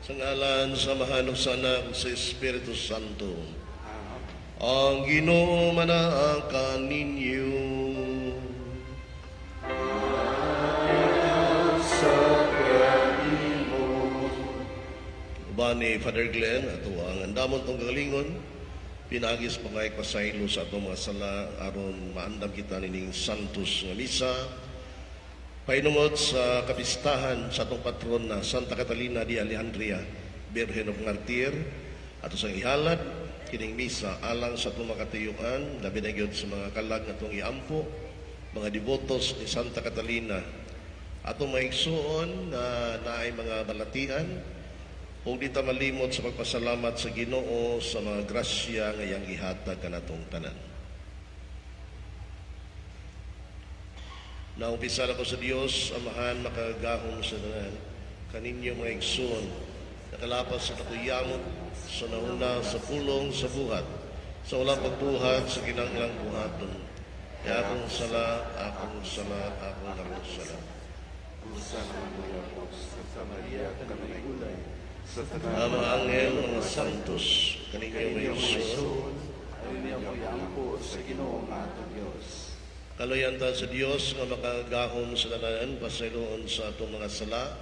Sa ngalan sa Amahan ug sa Anak sa Espiritu Santo. Ang Ginoo manaa kaninyo. Sa kanimo. Uban ni Father Glenn ato ang andamon tong kagalingon pinaagi sa pagpasaylo sa atong mga sala aron maandam kita nining Santos nga misa pahinungod sa kapistahan sa atong patron na Santa Catalina de Alejandria, Birhen of Martir. Ato sang ihalad kining misa alang sa atong mga katuyuan, labi na gyud sa mga kalag nga atong iampo, mga debotos ni Santa Catalina, atong mga igsuon na naay mga balatian, ug di ta malimot sa pagpasalamat sa Ginoo sa mga grasya nga iyang gihatag kanatong tanan. Naumpisa ko sa Dios, Amahan makagagahom sa tanan, kaninyo mga igsoon, nakalapas sa katuyamot, sa nauna, sa pulong, sa buhat, sa walang pagbuhat, sa kinahanglang buhaton. Kaya akong sala, akong sala, akong dakong sala. Sa Santa Maria, kanunay ulay, sa tanan Ang mga anghel, mga santos, kaninyo mga kaninyo mga igsoon, igsoon, ay ninyo iampo sa Ginoo nga atong Dios. Kaluyan ta sa Dios nga makagahom sa tanan, pasayloon sa atong mga sala,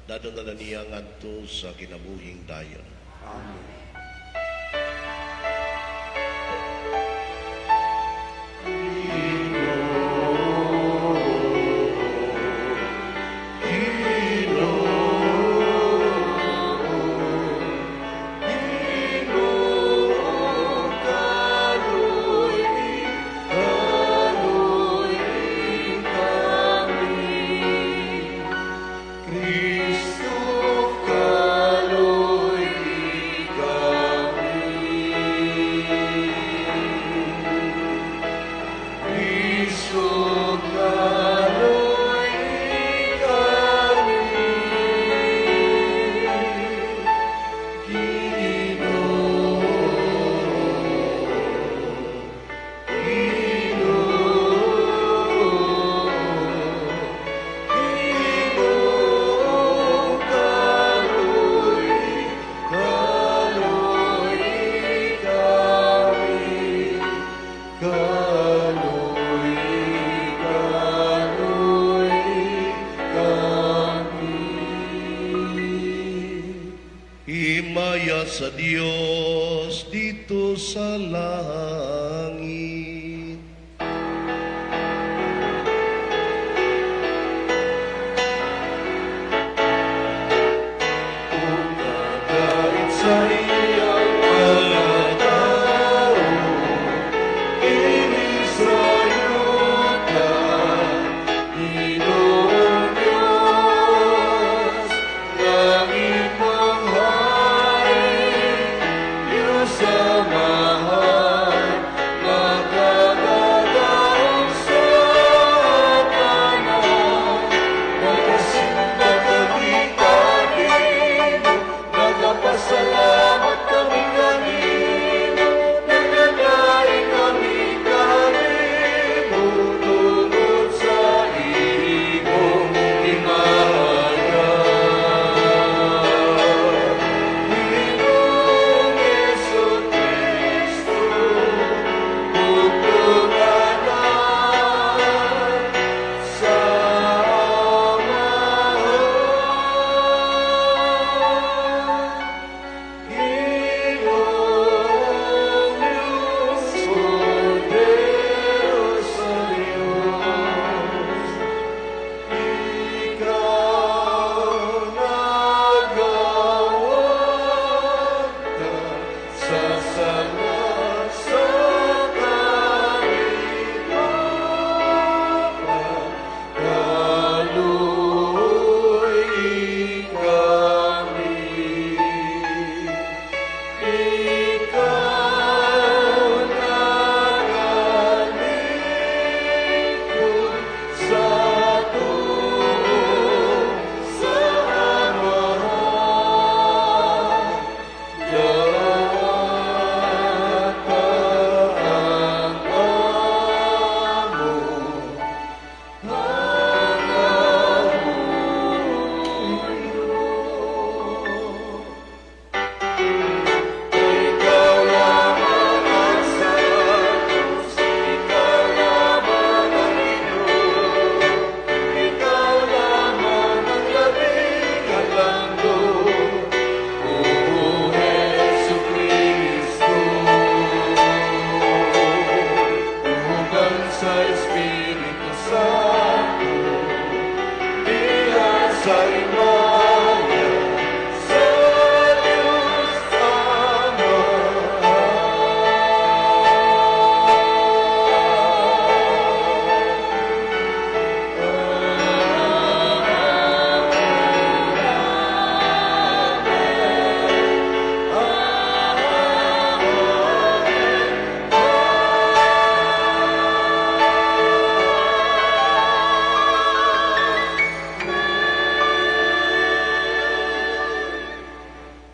dadon na niya ngadto sa kinabuhing dayon. Amen. Kristo kaloy kami. Kristo kaloy kami. Ginoo, Ginoo, Ginoo, kaloy, kaloy kami. Kaloy, kaloy kami. Himaya sa Dios didto sa langit. Ug kadait sa iyang mga tao, dinhi sa yuta, Ginoong Diyos, langit manghari, Diyos Amahan,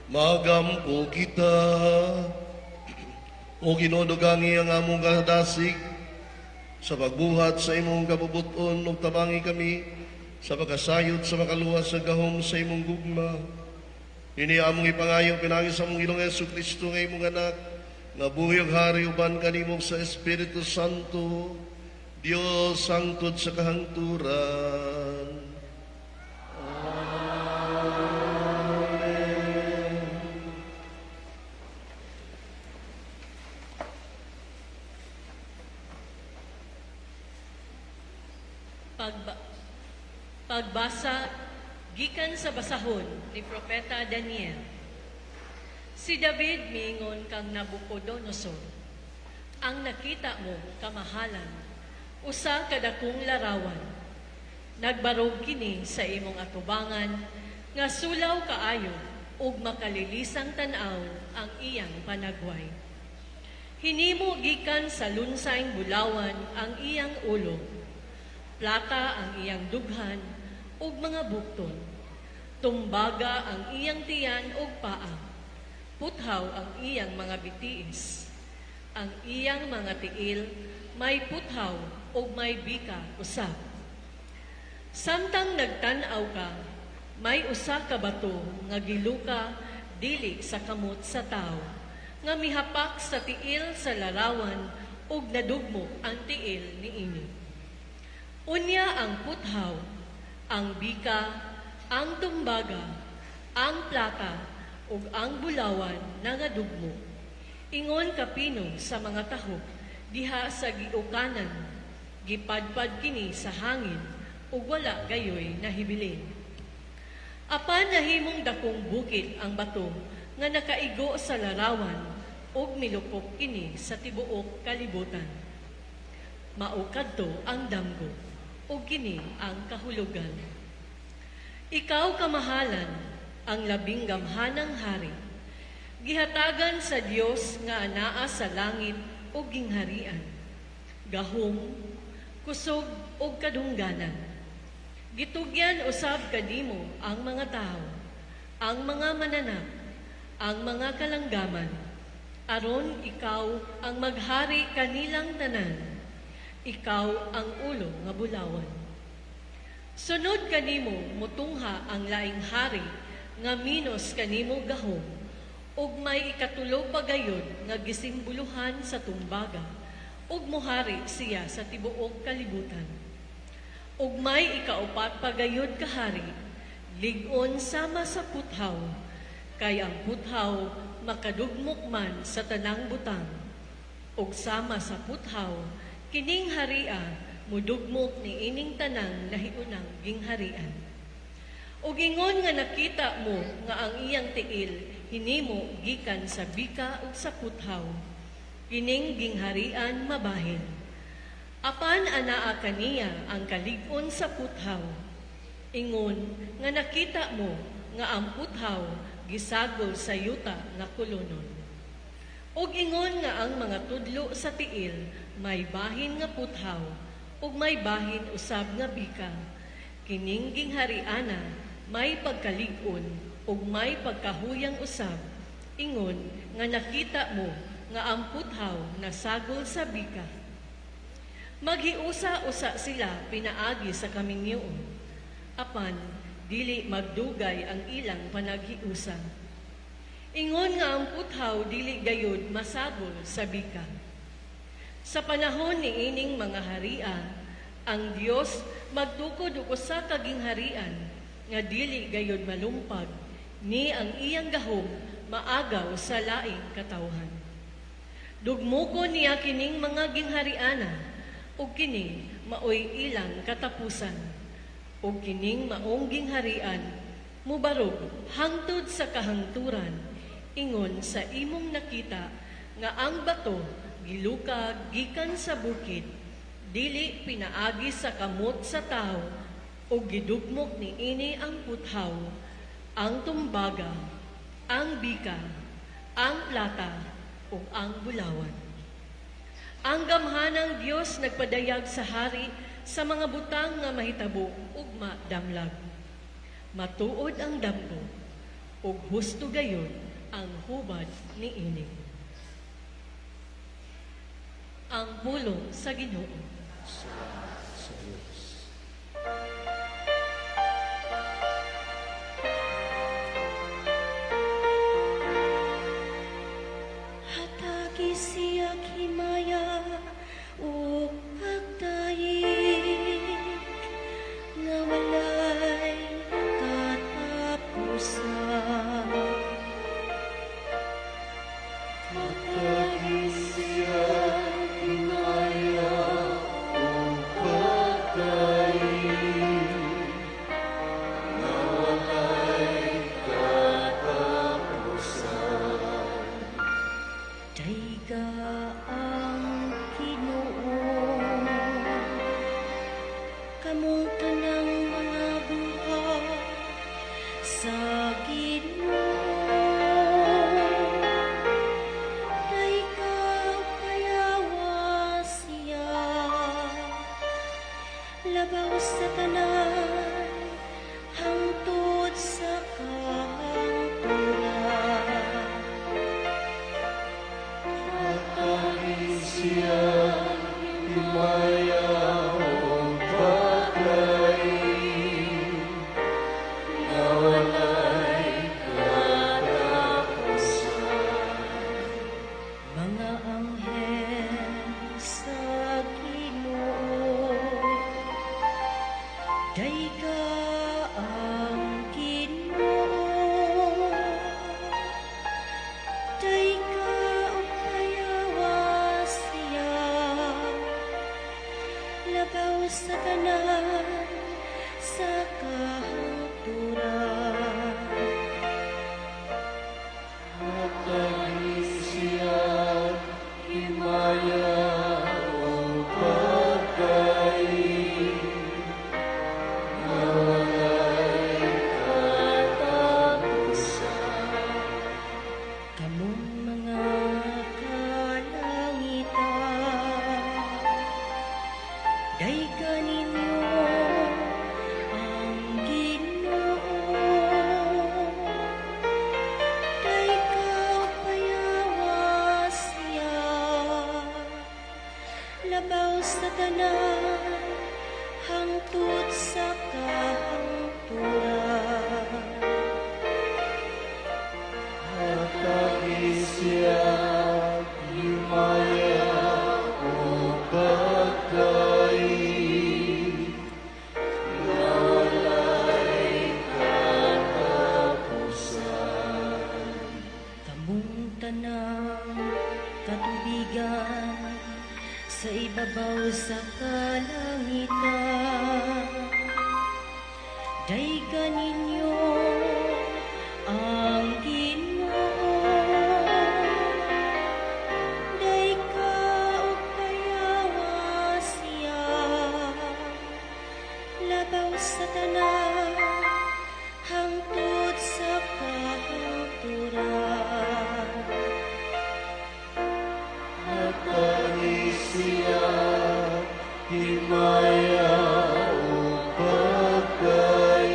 Magampo kita. O Ginoo, dugangi ang among kadasig sa pagbuhat sa imong kabubut-on ug tabangi kami sa pagkasayod sa makaluwas sa gahom sa imong gugma. Ini among ipangayo pinaagi sa among Ginoong Hesus Kristo nga imong anak, nga buhi ug hari uban kanimo sa Espiritu Santo, Dios hangtod sa kahangturan. Amen. Pagbasa gikan sa basahon ni Propeta Daniel. Si David miingon kang Nabucodonosor, "Ang nakita mo, kamahalan, usa ka dakong larawan. Nagbarog kini sa imong atubangan nga sulaw kaayo ug makalilisang tan-aw ang iyang panagway. Hinimo gikan sa lunsayng bulawan ang iyang ulo, plata ang iyang dughan ug mga bukton. Tumbaga ang iyang tiyan ug paa. Puthaw ang iyang mga bitiis. Ang iyang mga tiil may puthaw ug may bika usab. Samtang nagtan-aw ka, may usa ka bato nga giluka dili sa kamot sa tawo, nga mihapak sa tiil sa larawan ug nadugmok ang tiil niini. Unya ang puthaw, ang bika, ang tumbaga, ang plata, ug ang bulawan nangadugmok. Ingon kapino sa mga tahop diha sa giukanan, gipadpad kini sa hangin ug wala gayoy nahibilin. Apan nahimong dakong bukid ang bato nga nakaigo sa larawan ug milukop kini sa tibuok kalibutan. Mao kadto ang damgo ug kini ang kahulugan. Ikaw, kamahalan, ang labing gamhanang hari. Gihatagan sa Dios nga anaa sa langit og gingharian, gahom, kusog ug kadungganan. Gitugyan usab kanimo ang mga tawo, ang mga mananap, ang mga kalanggaman, aron ikaw ang maghari kanilang tanan. Ikaw ang ulo nga bulawan. Sunod kanimo mutungha ang laing hari nga minos kanimo gahom, ug may ikatulo pa gayud nga gisimboluhan sa tumbaga, ug mohari siya sa tibuok kalibutan. Ug may ikaupat pa gayud ka hari, lig-on sama sa puthaw, kay ang puthaw makadugmok man sa tanang butang. Ug sama sa puthaw, kining haria mudugmok ni ining tanang nahiunang gingharian. Ug ingon nga nakita mo nga ang iyang tiil hinimo gikan sa bika ug sa puthaw, kining gingharian mabahin. Apan anaa kaniya ang kalig-on sa puthaw. Ingon nga nakita mo nga ang puthaw gisagol sa yuta nga kolonon. Ug ingon nga ang mga tudlo sa tiil may bahin nga puthaw ug may bahin usab nga bika, kining ginghariana may pagkalig-on ug may pagkahuyang usab, ingon nga nakita mo nga ang puthaw nasagol sa bika. Maghiusa-usa sila pinaagi sa kamingyoon. Apan dili magdugay ang ilang panaghiusa. Ingon nga ang puthaw dili gayud masagol sa bika. Sa panahon ni ining mga haria, ang Dios magtukod og usa ka gingharian nga dili gayud malumpag ni ang iyang gahom maagaw sa laing katawhan. Dugmokon niya kining mga ginghariana ug kini maoy ilang katapusan. Ug kining maong gingharian mubarog hangtod sa kahangturan, ingon sa imong nakita nga ang bato giluka gikan sa bukid dili pinaagi sa kamot sa tawo, ug gidugmok ni ini ang puthaw, ang tumbaga, ang bika, ang plata ug ang bulawan. Ang gamhanang Dios nagpadayag sa hari sa mga butang nga mahitabo ugma damlag. Matuod ang damgo ug husto gayud. ang hubad niini. Ang pulong sa Ginoo. Salamat sa Diyos. Hatagi siya himaya ug pagdayeg nga walay katapusan. Hatagi siya himaya ug pagdayeg nga walay katapusan. Dayga ang Ginoo, kamong tanang mga buhat sa Ginoo. Dayga payawa siya, labaw sa tanan hangtod sa kahangturan. Hatagi siya himaya ug pagdayeg nga walay katapusan. Mga anghel sa Ginoo, dayga ang Ginoo. Dayga ug payawa siya, labaw sa tanan sa kahangturan. Hatagi siya himaya ug pagdayeg nga walay katapusan. Kamong mga kalangitan, dayga ninyo ang Ginoo. Dayga payawa siya, labaw sa tanan hangtod sa kahangturan. Hatagi siya himaya ug pagdayeg nga walay katapusan. Kamong tanang katubigan sa ibabaw sa kalangitan, dayga ninyo ang Ginoo. Dayga ug payawa siya, labaw sa tanan hangtod sa kahangturan. Hatagi siya himaya ug pagdayeg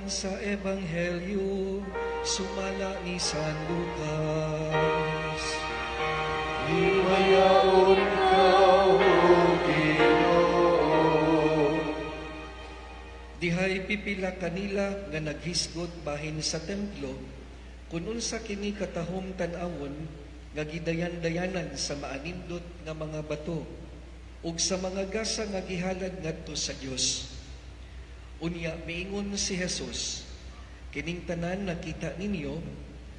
Gikan sa Ebanghelyo sumala ni San Lucas. Himayaon ka, O Ginoo. Dihay pipila kanila nga naghisgot bahin sa templo kun unsa kini katahom tan-awon nga gidayan-dayanan sa maanindot nga mga bato ug sa mga gasa nga gihalad ngadto sa Dios. Unya miingon si Jesus, "Kining tanan nakita ninyo,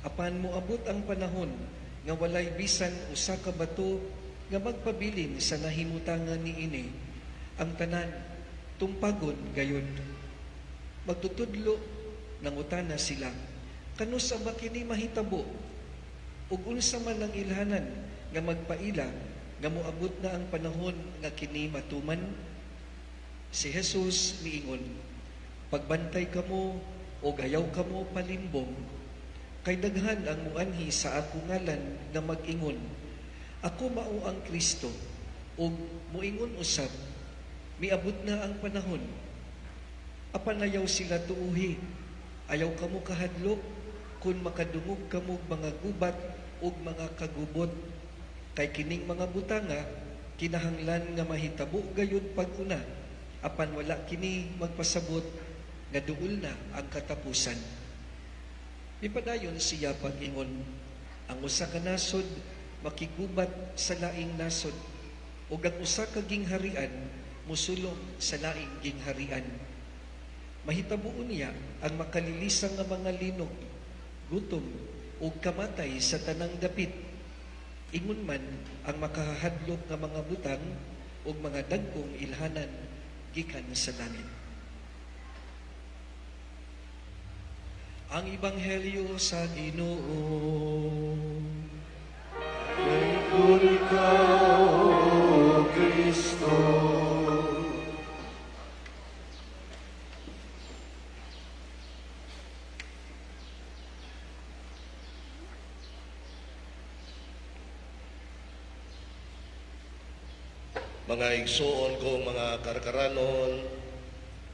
apan moabot ang panahon nga walay bisan usa ka bato nga magpabilin sa nahimutangan niini. Ang tanan tumpagon gayud." Magtutudlo, nangutana sila, "Kanusa ba kini mahitabo? Ug unsa man ang ilhanan nga magpaila nga moabot na ang panahon nga kini matuman?" Si Jesus miingon, "Pagbantay kamo ug ayaw kamo palimbong, kay daghan ang muanhi sa ako ngalan nga mag-ingon, 'Ako mao ang Kristo,' ug muingon usab, 'Miabot na ang panahon.' Apan ayaw sila tuuhi. Ayaw kamo kahadlok kung makadungog kamo mga gubat ug mga kagubot, kay kining mga butanga kinahanglan nga mahitabo gayud pag-una, apan wala kini magpasabot nga duol na ang katapusan." Mipadayon siya pag-ingon, "Ang usa ka nasod makigubat sa laing nasod, ug ang usa ka gingharian mosulong sa laing gingharian. Mahitabo unya ang makalilisang nga mga linog, gutom ug kamatay sa tanang dapit. Ingon man ang makahadlok nga mga butang ug mga dagkong ilhanan gikan sa langit." Ang Ebanghelyo sa Ginoo. Lingkod ikaw, O Kristo. Mga igsuon kong mga karkaranon,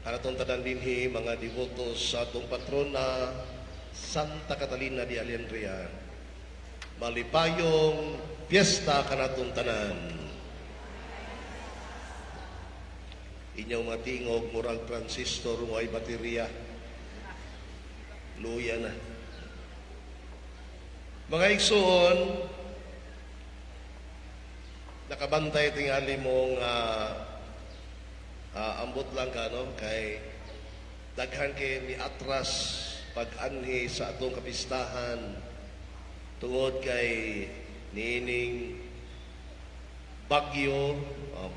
kanatong tanan dinhi mga deboto sa atong patrona Santa Catalina de Alendria. Malipayong piyesta kanatong tanan. Inyong mga tingog murag transistor mo ay baterya. Luya na. Mga igsuon, nakabantay tingali mong ambot lang ka, no? Kay daghan kay ni atras pag-anhi sa atong kapistahan tungod kay niining bagyo,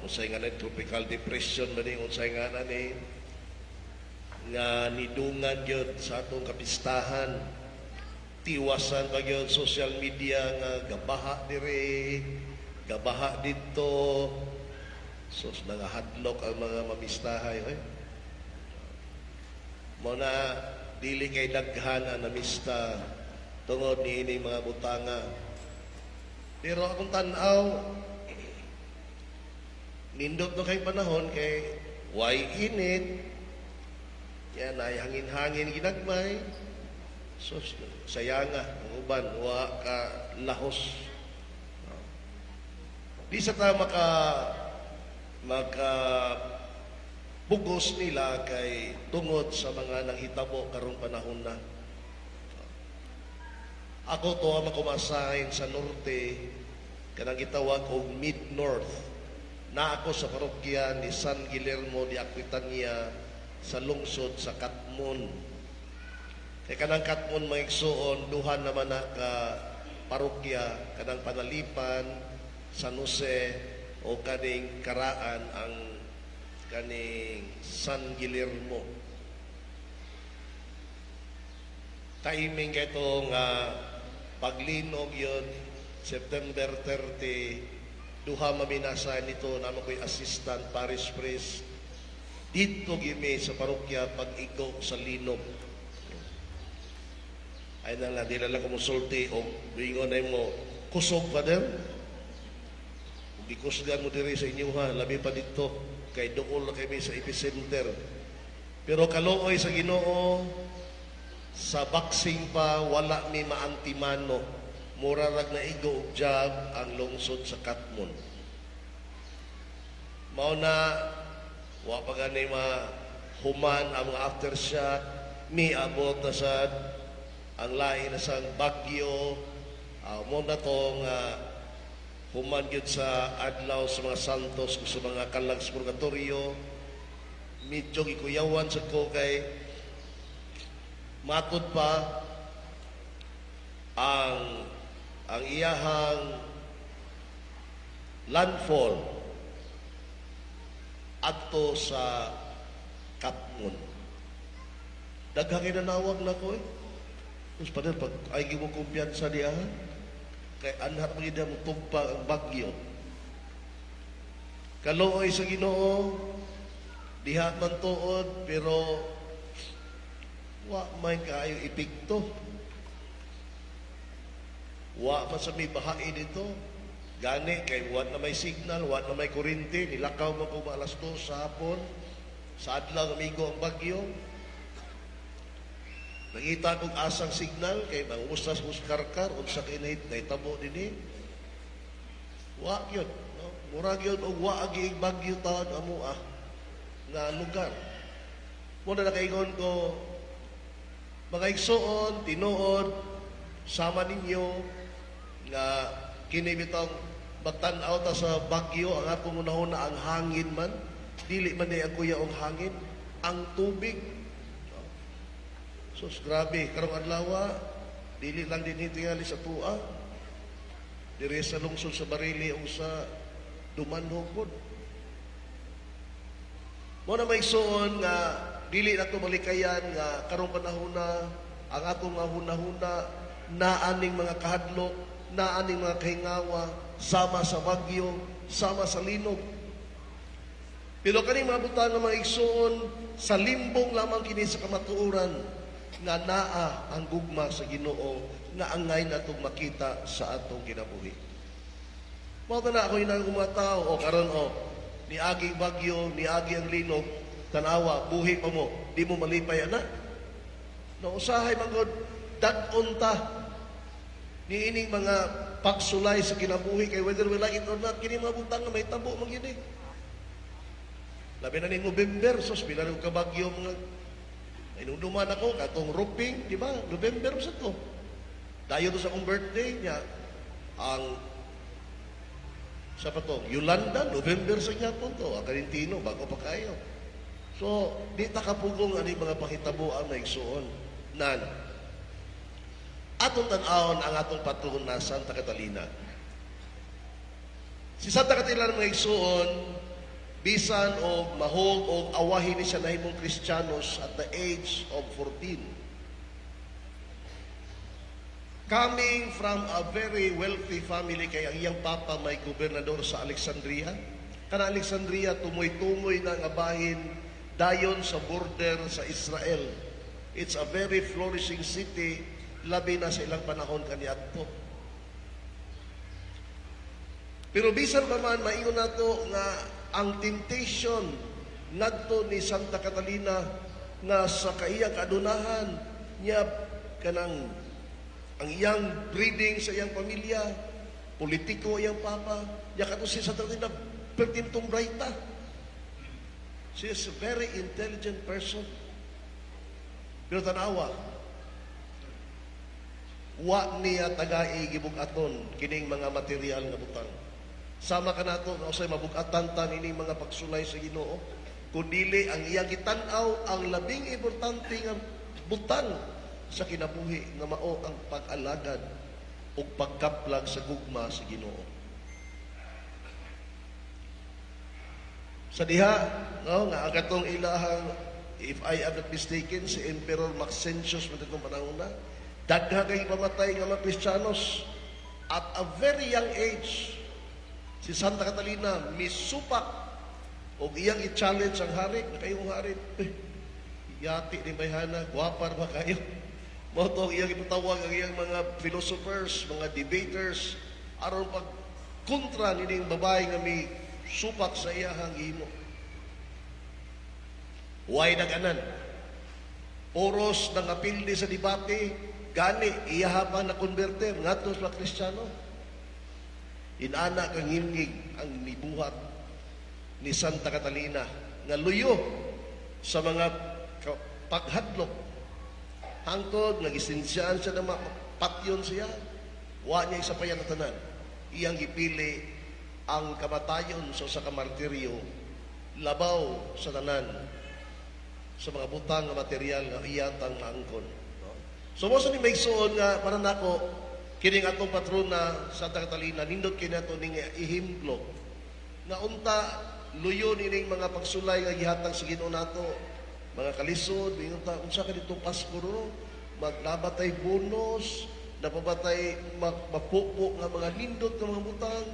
unsay nga na tropical depression ba ni, unsay nga na ni nga nidungan gyud sa atong kapistahan. Tiwasan pa gyud social media nga gabaha dire, gabaha didto. So nangahadlok ang mga mamistahay, oy. Mao na dili kay daghan ang namista tungod niini mga butanga. Pero akong tan-aw, nindot no kay panahon kay way init. Yan ay hangin-hangin ginagmay. So sayanga ang uban wa ka lahos. Di sa ta maka pugos nila kay tungod sa mga nanghitabo karong panahon na. Ako to ang makumasahin sa norte, kanang gitawag og Mid-North. Na ako sa parokya ni San Guillermo de Aquitania sa lungsod sa Katmon. Kay kanang Katmon mga igsuon, duha naman na ka parokya, kanang Panalipan, San Jose o kaning Karaan ang kaning San Guillermo. Timing kay ito nga paglinog yun, September 30, duha maminasa nito namo ko'y assistant parish priest dito gimi sa parokya pag-igo sa linog. Ay na lang, di na lang kumusulti o bingon na mo, kusog, Father. Kung gikusgan mo diri sa inyo ha, labi pa dito, kay dool na kami sa epicenter. Pero kaluoy sa Ginoo, sa boxing pa wala mi maantimano. Mura rag naigo og jab ang lungsod sa Catmon. Mao na wa pa gani mahuman ang mga aftershock, miabot na sad ang lain na sang bagyo. Mo na to nga human gyud sa adlaw sa mga santos ug sa mga kalag sa purgatorio, medyo gikuyawan sa ko kay matud pa ang iyahang landfall adto sa Catmon. Daghang kinanawag na ko eh. Tapos pa pag ay mo kumpiyansa diha, kay anhat mo gid mo tugpa ang bagyo. Kaluoy sa Ginoo, diha man tuod, pero wa may kaayo epekto. Wa man sa may bahain dito. Gani, kay wa na may signal, wa na may kuryente, nilakaw mo ko 2:00 sa hapon, sa adlaw amigo ang bagyo. Nangita kong asang signal, kay mangusas ko sa karkar, unsa kay nahitabo dinhi. Wa yun. No? Murag yun, og wa agi bagyo taon amo ah, nga lugar. Muna nakaingon ko, mga igsuon, tinuod, sama ninyo, nga kini bitong magtan-aw ta sa bagyo, ang akong unahuna ang hangin man, dili man di ang kuya ang hangin, ang tubig. Sus, grabe, karong adlaw, dili lang din tingali sa tua, diri sa lungsod sa Barili o sa Dumanhog pod. Mo na may igsuon nga dili na to malikayan nga karong panahon na ang atong mga hunahuna naaning mga kahadlok, naaning mga kahingawa, sama sa bagyo, sama sa linog. Pero kaning mga butang nga mga igsuon, sa limbong lamang kini sa kamatuoran nga naa ang gugma sa Ginoo nga angay natong makita sa atong kinabuhi. Mao na ako inang mga tao o karon o niagi bagyo, niagi ang linog, tanawa, buhi pa mo, di mo malipay ana. No, usahay man gud dag-on ta niining mga pagsulay sa kinabuhi kay whether we like it or not, kini mga butang nga mahitabo man gyud eh. Labi na ning November, sus, pila rin kabagyo mga inunduman ako, katong Ruping, di ba? November sa to. Dayo to sa akong birthday niya, ang sa pa to, Yolanda, November sa gyapon to, ang Kalentino, bago pa kayo. So, di ta kapugong ani mga pahitabo ang naigsuon. Nan, atong tan-awon ang atong patron na Santa Catalina. Si Santa Catalina, mga igsuon, bisan og mahog og awahin ni siya nahimong Kristiyanos at the age of 14. Coming from a very wealthy family kay ang iyang papa may gobernador sa Alexandria. Kana Alexandria, tumoy-tumoy na nga bahin dayon sa border sa Israel. It's a very flourishing city, labi na sa ilang panahon kaniadto. Pero bisan pa man, maingon nato nga ang temptation ngadto ni Santa Catalina nga sa kaiyang kadunahan niya, kanang ang iyang breeding sa iyang pamilya, politiko iyang papa, niya kato si Santa Catalina pertintong brighta. She is a very intelligent person. Pero tanawa, wa niya tagai gibug-aton kining mga material nga butang. Sama ka nato nga usay mabug-atan ta nining mga pagsulay sa Ginoo. Kun dili ang iyang gitan-aw ang labing importante nga butang sa kinabuhi nga mao ang pag-alagad ug pagkaplag sa gugma sa Ginoo. Sa diha, no, nga ang katong ilahang, if I am not mistaken, si Emperor Maxentius man itong panahon na, daghan kay pamatay nga mga Kristiyanos at a very young age. Si Santa Catalina misupak og iyang i-challenge ang hari, kayong hari, eh, yati ni bayhana, gwapa ba kayo? Mao to ang iyang ipatawag ang iyang mga philosophers, mga debaters, aron pag kontra nining babae nga mi supak sa iyahang himo. Way naganan. Oros nangapildi sa debate, gani iyaha pa na konberter ngadto sa mga Kristiyano. Inana kang himgig ang nibuhat ni Santa Catalina nga luyo sa mga paghadlok. Hangtod nagisensyaan siya ng patyon siya. Wa niya isapayan ang tanan. Iyang gipili ang kamatayon sa usa ka martiryo labaw sa tanan sa mga butang nga material nga iya tang maangkon. No? So mo sa ni maigsuon nga para nako kining atong patrona Santa Catalina, nindot kini ato ning ehemplo nga unta luyo nining mga pagsulay nga gihatag sa Ginoo nato, mga kalisod. Ingon ta, unsa ka ditong Pasko ro, magnabatay bonus, napabatay mapupo nga mga nindot nga mga butang.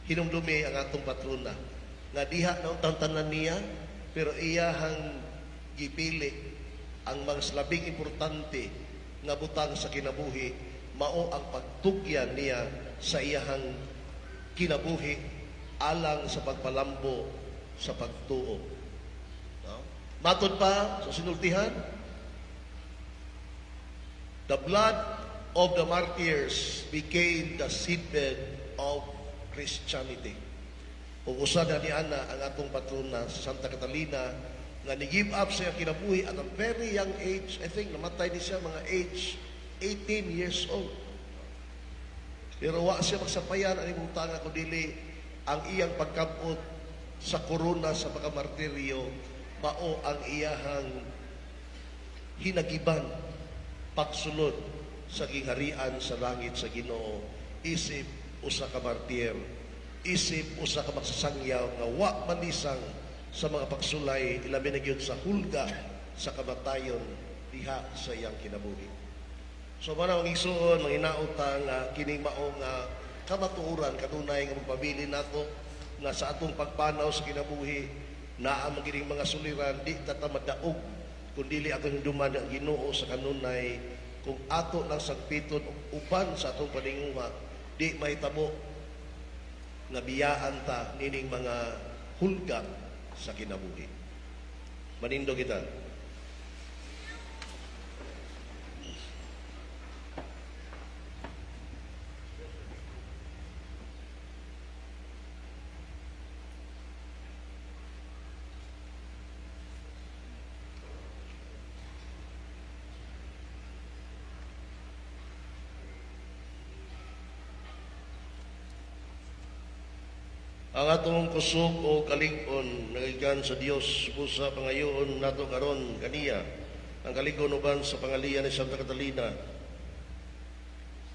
Hinumdumi ang atong patrona nga diha na untang tanan niya, pero iyahang gipili ang mga labing importante nga butang sa kinabuhi, mao ang pagtugyan niya sa iyahang kinabuhi alang sa pagpalambo sa pagtuo. No? Matod pa sa sinultihan, the blood of the martyrs became the seedbed of Christianity. Ug usa na ni ana ang atong patrona sa Santa Catalina nga ni-give up sa iyang kinabuhi at a very young age. I think namatay ni siya mga age 18 years old. Pero wa siya magsapayan ani butanga kun dili ang iyang pagkabot sa korona sa pagkamartiryo mao ang iyahang hinagiban pagsulod sa gingharian sa langit sa Ginoo, isip usa ka martir, isip usa ka magsasangyaw nga wa manisang sa mga pagsulay, ilabi na gyud sa hulga sa kamatayon diha sa iyang kinabuhi. So mana mga igsuon, mga hinauta nga kining mao nga kamatuoran kanunay nga magpabili nato nga sa atong pagpanaw sa kinabuhi, naa man kining mga suliran, di ta ta madaog kung dili atong hinumduman ang Ginoo sa kanunay. Kung ato lang sagpiton uban sa atong paninguha, di mahitabo nga biyaan ta nining mga hulga sa kinabuhi. Manindo kita. Ang atong kusog o kalig-on nagikan sa Dios, busa pangayoon nato karon kaniya ang kalig-on uban sa pangalian ni Santa Catalina.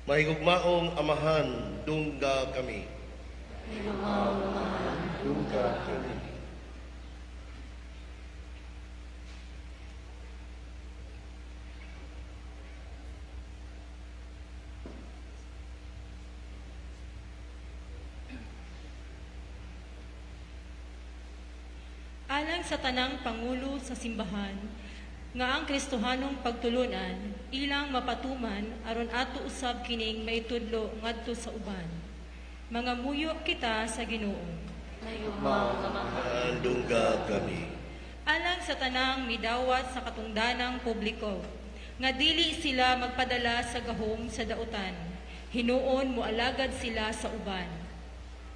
Mahigugmaong Amahan, dungga kami. Dungga kami. Alang sa tanang pangulo sa simbahan, nga ang Kristohanong pagtulunan ilang mapatuman aron ato usab kining maitudlo ngadto sa uban. Mangamuyo kita sa Ginoo. Dungga kami. Alang sa tanang midawat sa katungdanang publiko, nga dili sila magpadala sa gahom sa dautan, hinuon moalagad sila sa uban.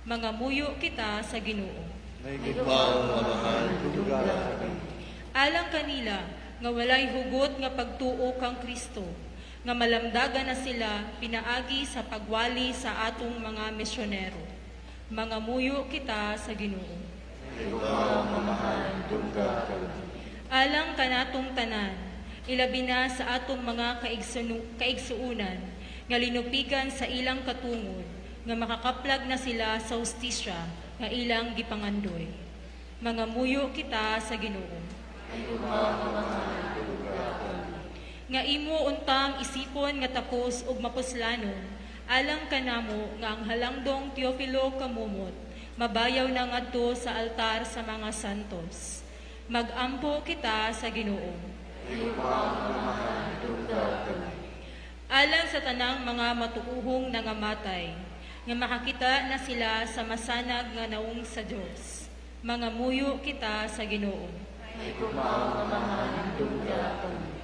Mangamuyo kita sa Ginoo. Maong Amahan, Dungga kami. Alang kanila nga walay hugot nga pagtuo kang Kristo, nga malamdagan na sila pinaagi sa pagwali sa atong mga misyonero. Mangamuyo kita sa Ginoo. Dungga kami. Alang kanatong tanan, ilabi na sa atong mga kaigsuunan, nga linupigan sa ilang katungod, nga makakaplag na sila sa hustisya nga ilang gipangandoy. Mangamuyo kita sa Ginoo. Nga imo untang isipon nga takos ug mapuslanon, alang kanamo nga ang halangdong Teofilo Camomot mabayaw na ngadto sa altar sa mga santos. Magampo kita sa Ginoo. Alang sa tanang mga matuuhong nangamatay, nga makakita na sila sa masanag nga naong sa Dios. Mangamuyo kita sa Ginoo. Higugmaang Amahan, dungga kami.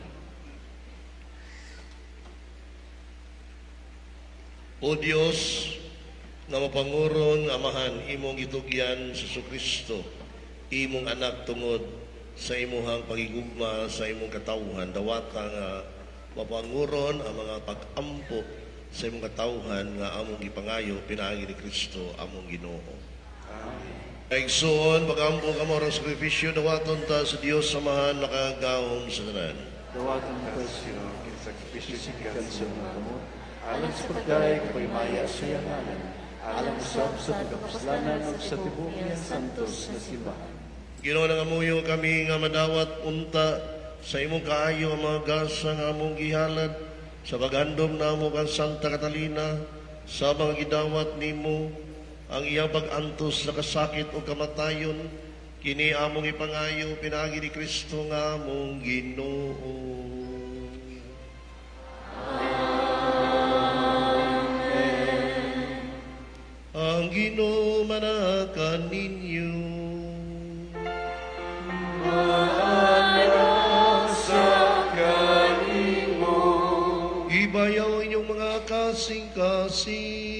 O Dios, nga mapanguron nga Amahan, imong gitugyan sa Kristo, imong anak tungod sa imuhang pagigugma sa imong katawhan, dawata nga mapanguron ang mga pag-ampo sa imong katawhan nga among gipangayo pinaagi ni Kristo among Ginoo. Kaigsoon, pag-ampo kamo aron sakripisyo, dawaton ta sa Dios Amahan makagagahom sa tanan. Dawaton ta sa Ginoo, kini sakripisyo gikan sa imong kamot, alang sa pagdayeg ug pahimaya sa iyang ngalan, alang usab sa pagkapuslanan ug sa tibuok niyang santos nga simbahan. Ginoo, nangamuyo kami nga madawat unta sa imong kaayo ang mga gasa nga among gihalad sa paghandom namo kang Santa Catalina sa mga gidawat nimo ang iyang pag-antos sa kasakit o kamatayon, kini among ipangayo pinaagi ni Kristo nga among Ginoo. Ang Ginoo manaka ninyo. Ibayaw inyong mga kasing-kasing.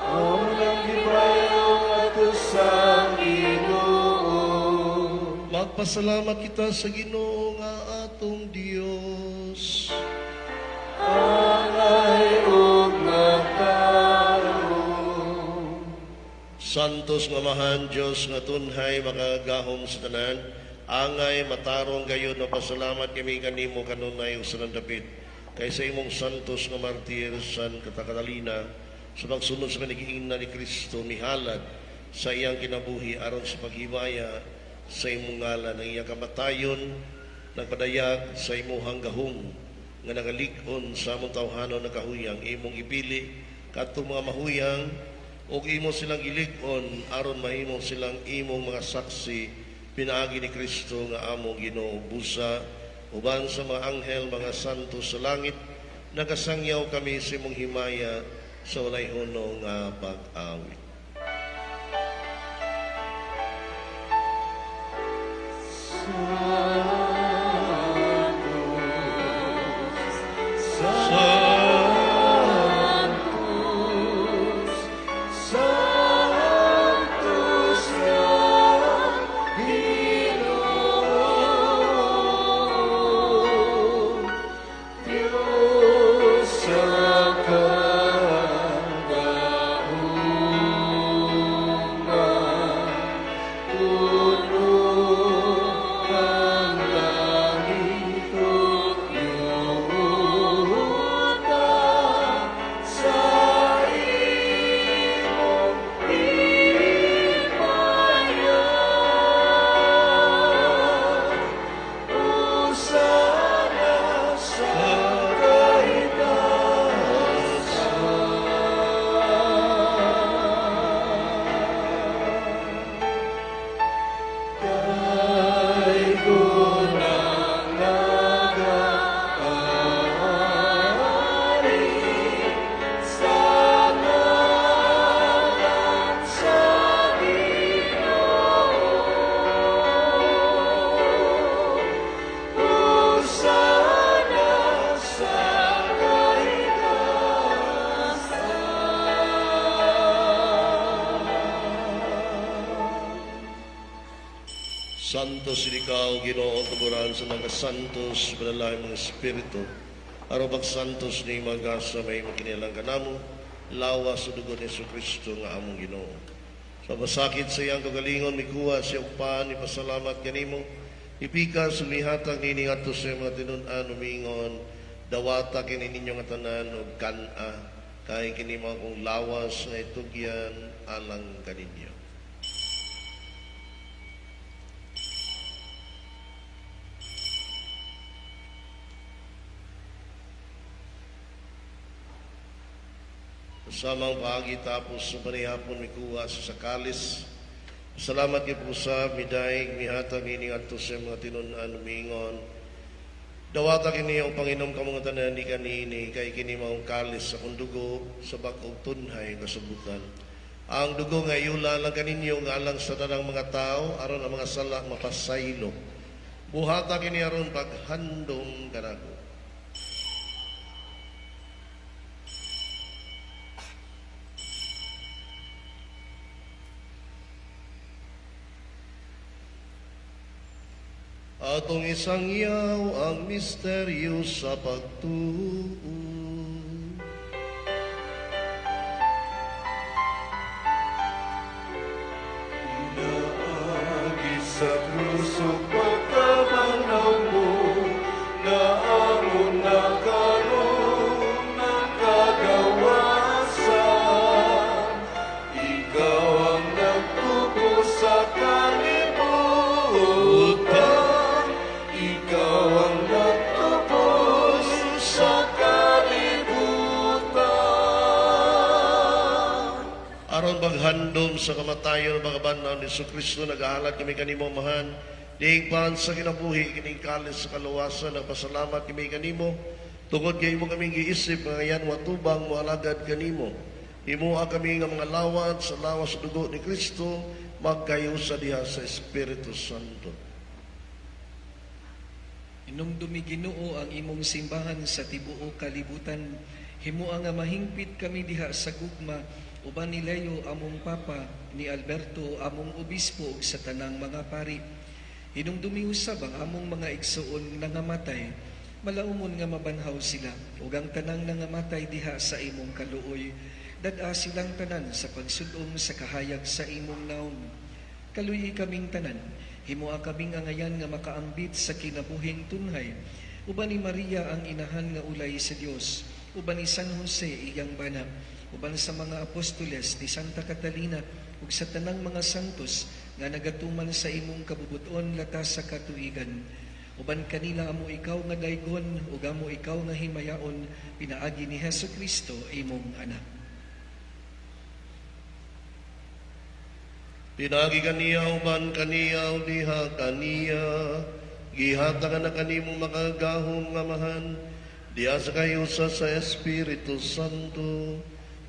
Amo nang gibayaw ato sa Ginoo. Magpasalamat kita sa Ginoo nga atong Dios. Angay ug matarong. Santos nga Amahan, Dios nga tunhay makagagahom sa tanan, angay matarong gayud, mapasalamat kami kanimo kanunay ug sa dapit kay sa imong santos nga martir San Catalina, sa pagsunod sa panigiingnan ni Kristo, mihalad sa iyang kinabuhi aron sa paghimaya sa imong ngalan. Ang iyang kamatayon nagpadayag sa imuhang gahom nga nagalig-on sa among tawhanon nagkahuyang. Imong ipili kadtong mga mahuyang ug imo silang gilig-on aron mahimo silang imong mga saksi pinaagi ni Kristo nga among Ginoo. Busa, uban sa mga anghel, mga santo sa langit, nagasangyaw kami sa imong himaya sa walay hunong nga pag-awit. Santos nga Ginoo, Dios sa kagahuma, puno ang langit ug yuta sa imong himaya. Hosana sa kaitaasan. Daygon ang nagaari sa ngalan sa Ginoo. Hosana sa kaitaasan. Santos ikaw, Ginoo, tuburan sa mga santos, panalangin mga espiritu. Aron pagsantos ni mga gasa may makinilang kanamo, lawas sa dugo ni Jesu Kristo nga among Ginoo. Sa masakit sa iyang kagalingon, mikuha siya og pan, ipasalamat kanimo, ipikas, sumihatag nini ngadto sa iyang mga tinun-an, umingon, "Dawata kini ninyo nga tanan og kan-a, kay kini mao akong lawas nga itugyan alang kaninyo." Samang paagi tapos sa panihapon, mikuha sa kalis. Salamat kay usab, midaig, mihatag ini adto sa mga tinun-an, umingon, "Dawata kini ug panginom kamo nga tanan ni kanini, kay kini maong kalis sa akong dugo sa bag-ong tunhay kasabutan. Ang dugo nga iyula lang kaninyo nga alang sa tanang mga tao aron ang mga sala mapasaylo. Buhata kini aron paghandom kanako. Atong isangyaw ang misteryo sa pagtuo. Naagi sa krus ug pagkabanhaw mo, nga amon nakaroon ng kagawasan. Ikaw ang nagtubos sa kalibutan. Ikaw ang nagtubos sa kalibutan. Aron paghandom sa kamatayon ng mga banal ni Kristo, nagahalad kami kanimo, Amahan. Diing pan sa kinabuhi, kining kalis sa kaluwasan, nagpasalamat kami kanimo. Tungod kay imo kaming giisip, nga yan watubang moalagad kanimo. Himoa kami nga mga lawat sa lawas sa dugo ni Kristo, magkayusa diha sa Espiritu Santo. Inumdumi, Ginoo, ang imong simbahan sa tibuok kalibutan. Himoa nga mahingpit kami diha sa gugma uban ni Leo among Papa, ni Alberto among obispo ug sa tanang mga pari. Hinumdumi usab ang among mga igsuon nangamatay. Malaumon nga mabanhaw sila ug ang tanang nangamatay diha sa imong kaluoy. Dad-a silang tanan sa pagsud-om sa kahayag sa imong naong. Kaluyi kaming tanan, himoa kaming angayan nga makaambit sa kinabuhing tunhay. Uban ni Maria ang inahan nga ulay sa Dios, uban ni San Jose iyang bana, uban sa mga apostoles ni Santa Catalina ug sa tanang mga santos nga nagatuman sa imong kabubuton latas sa katuigan. Uban kanila amo ikaw nga daygon ug amo ikaw nga himayaon pinaagi ni Hesus Kristo imong anak. Pinaagi kaniya uban kaniya ug diha kaniya, gihatagan na kanimo makagagahom nga Amahan, diha sa kayusa sa Espiritu Santo,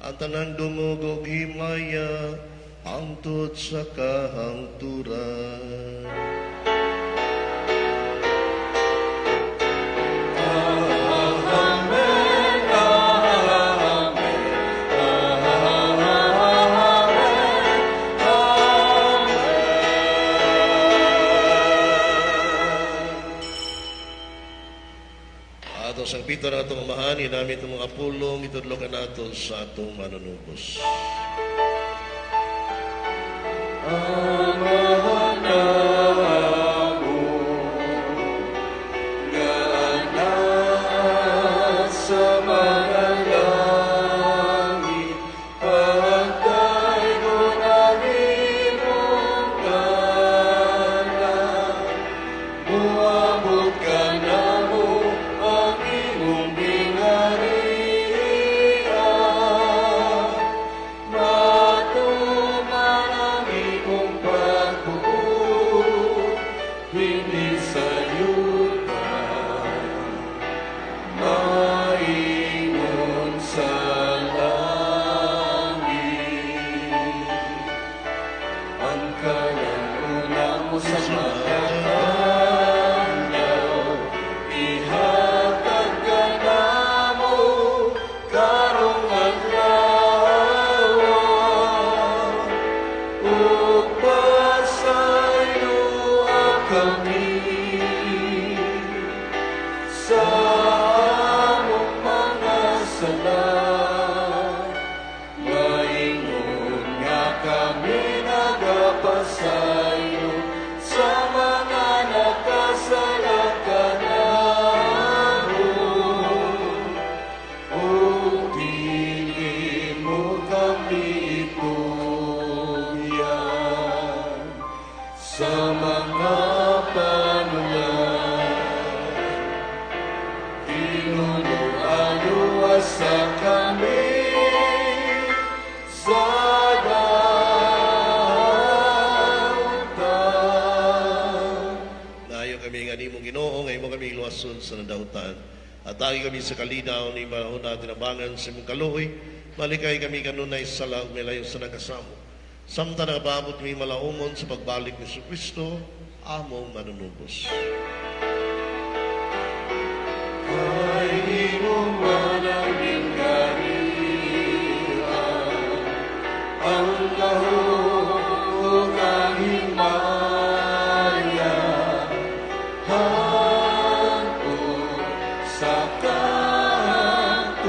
ang tanang dungog ug himaya hangtod sa kahangturan. Ato sang pito na atong Amahan, hinamit ang mga pulong, itudlo ka nato sa atong manunubos. Amahan namo, nga anaa sa mga langit, pagdaygon ang imong ngalan. Moabot kanamo ang imong gingharian. Matuman ang imong pagbuot dinhi sa yuta, maingon sa langit. Ang kalan-on mo sa pagkatanaw, ihatag kanamo karong adlaw. Ug pasayloa kami sa among mga sala, maingon nga kami nagapasaylo sa mga nakasala kanamo. Ug dili mo kami itugyan sa mga panulat. Ginoo, luwasa kami sa dautan. Nayo kami nga nimong Ginoo, nga imo kami luwason sa nadautan. At tayo kami sa kalinaw ni mahuna tinabangan sa imong kaluoy. Malikay kami kanunay sa sala ug milayo sa nagkasamo. Samtang nagapaabot kami malaumon sa pagbalik ni Kristo, among manunubos. Kay imo man ang gingharian, ang gahom ug ang himaya, hangtod sa kahangturan.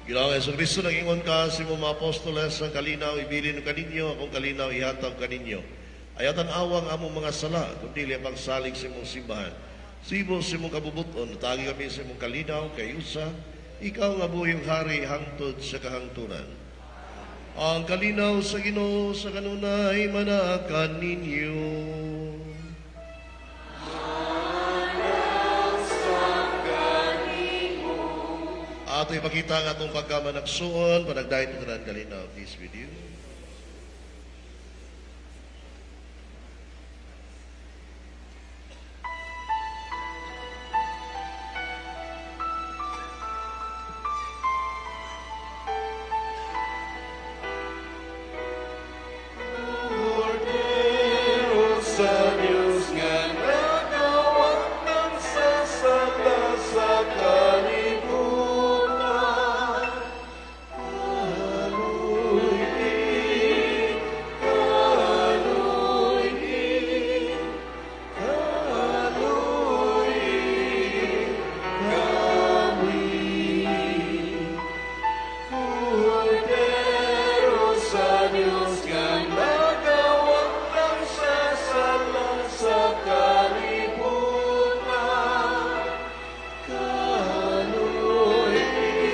Ginoong Hesukristo, nag-ingon ka sa imong mga apostoles, ang kalinaw ibilin kaninyo, akong kalinaw ihatag kaninyo. Ayaw tan-awa ang among mga sala, kundi ang pagsalig sa imong simbahan. Sibo sa imong kabubuton, tagi kami sa imong kalinaw, kay usa, ikaw nga buhi ug hari hangtod sa kahangturan. Ang kalinaw sa Ginoo sa kanunay manaa kaninyo. Ato ipakita ang atong pagkamanagsuon, panagdait mo tanan kalinaw. Peace with you. Kordero sa Diyos nga nagawagtang sa sala sa kalibutan. Kaluy-i, kaluy-i, kaluy-i kami. Kordero sa Diyos nga nagawagtang sa sala sa kalibutan. Kaluy-i, kaluy-i,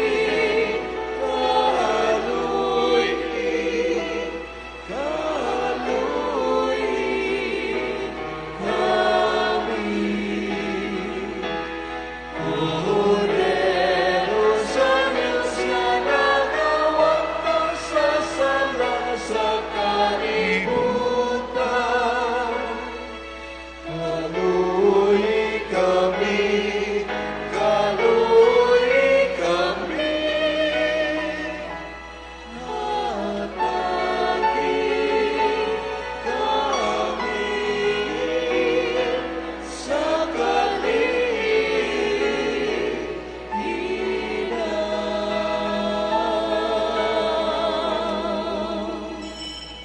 kaluy-i kami. Kordero sa Diyos nga nagawagtang sa sala sa kalibutan. Kaluy-i kami, kaluy-i kami, hatagi kami sa kalinaw.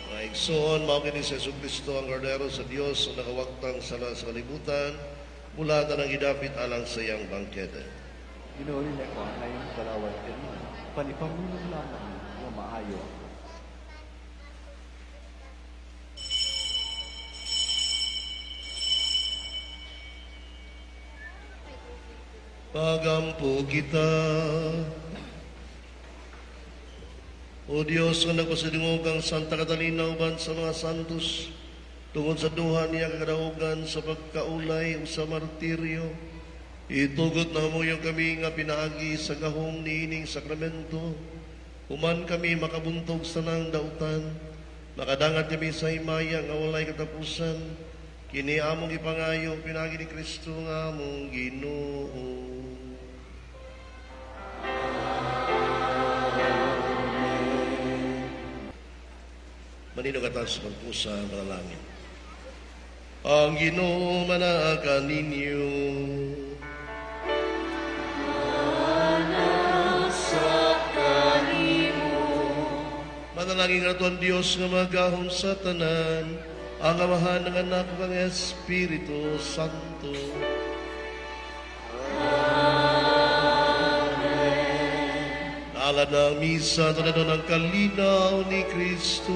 Mga igsoon, mao kini si Hesukristo ang kordero sa Dios ang nakawagtang sala sa kalibutan, mula tanang gidapit alang sa iyang bangkete. Ginoo, dili ko angay balawat kanimo, apan ipamulong lamang nga maayo ako. Pagampo kita. O Diyos, nga nagpasidungog ang Santa Catalina uban sa mga santos, tungod sa duha niya kakadaugan sa pagkaulay o sa martiryo, itugot namo kami nga pinaagi sa gahom niining sakramento, human kami makabuntog sa nang dautan, makadangat kami sa himaya nga walay katapusan, kini among ipangayo pinaagi ni Kristo nga among Ginoo. Manindog ta sa pagpusa manalangin. Ang Ginoo manaa kaninyo. Sa kanimo. Manalangin nato ang Dios nga magahom sa tanan, ang Amahan, ang Anak ug ang Espiritu Santo. Amen. Naalad na ang misa, tulad ng kalinaw ni Kristo.